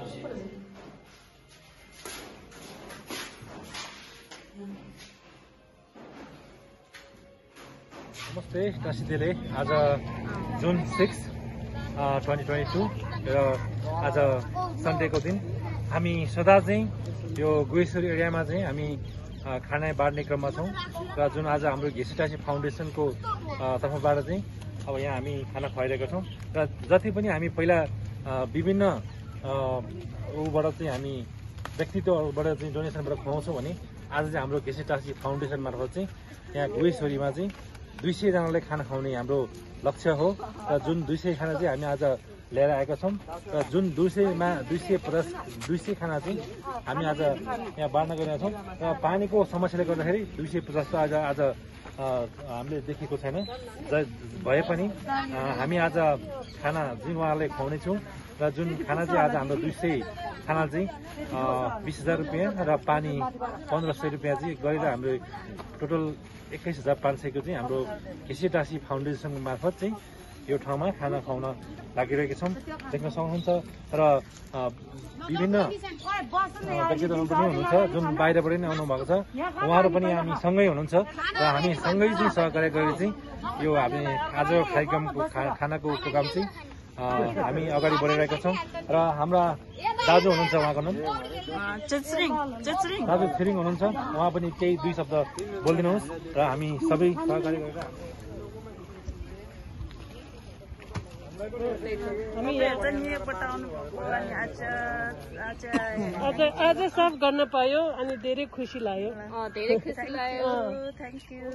नमस्ते टासीदेले आज जुन 6 2022 र आज सन्डेको दिन हामी सदा चाहिँ यो गुहेश्वरी एरियामा चाहिँ हामी खाना बाँड्ने क्रममा छौँ र जुन आज हाम्रो घिसिटासी फाउन्डेसनको तर्फबाट चाहिँ अब यहाँ हामी खाना खुवाइरहेका छौँ र जति पनि हामी पहिला विभिन्न ऊबाट चाहिँ हामी व्यक्तित्वबाट चाहिँ डोनेसनबाट खुवाउँछौँ भने आज चाहिँ हाम्रो घिसिटासी फाउन्डेसन मार्फत चाहिँ यहाँ गुहेश्वरीमा चाहिँ 200 जनालाई खाना खुवाउने हाम्रो लक्ष्य हो र जुन 200 खाना चाहिँ हामी आज लिएर आएका छौँ र जुन 200 खाना चाहिँ हामी आज यहाँ बाँड्न गइरहेका छौँ र पानीको समस्याले गर्दाखेरि 250 त आज हामीले देखेको छैन भए पनि हामी आज खाना चाहिँ उहाँलाई खुवाउने छौँ र जुन खाना चाहिँ आज हाम्रो 200 खाना चाहिँ 20,000 रुपियाँ र पानी 1,500 रुपियाँ चाहिँ गरेर हाम्रो टोटल 21,500 को चाहिँ हाम्रो घिसिटासी फाउन्डेसन मार्फत चाहिँ यो ठाउँमा खाना खुवाउन लागिरहेका छौँ देख्न सक्नुहुन्छ र विभिन्न व्यक्तित्वहरू पनि हुनुहुन्छ जुन बाहिरबाट नै आउनुभएको छ उहाँहरू पनि हामी सँगै हुनुहुन्छ र हामी सँगै चाहिँ सहकार्य गरेर चाहिँ यो हामी आज कार्यक्रमको खानाको प्रोग्राम चाहिँ हामी अगाडि बढाइरहेका छौँ र हाम्रा दाजु हुनुहुन्छ उहाँको नाम दाजु छिरिङ हुनुहुन्छ उहाँ पनि केही 2 शब्द बोलिदिनुहोस् र हामी सबै सहकार्य गरेर आज सब गर्न पायो अनि धेरै खुसी लाग्यो थ्याङ्क यू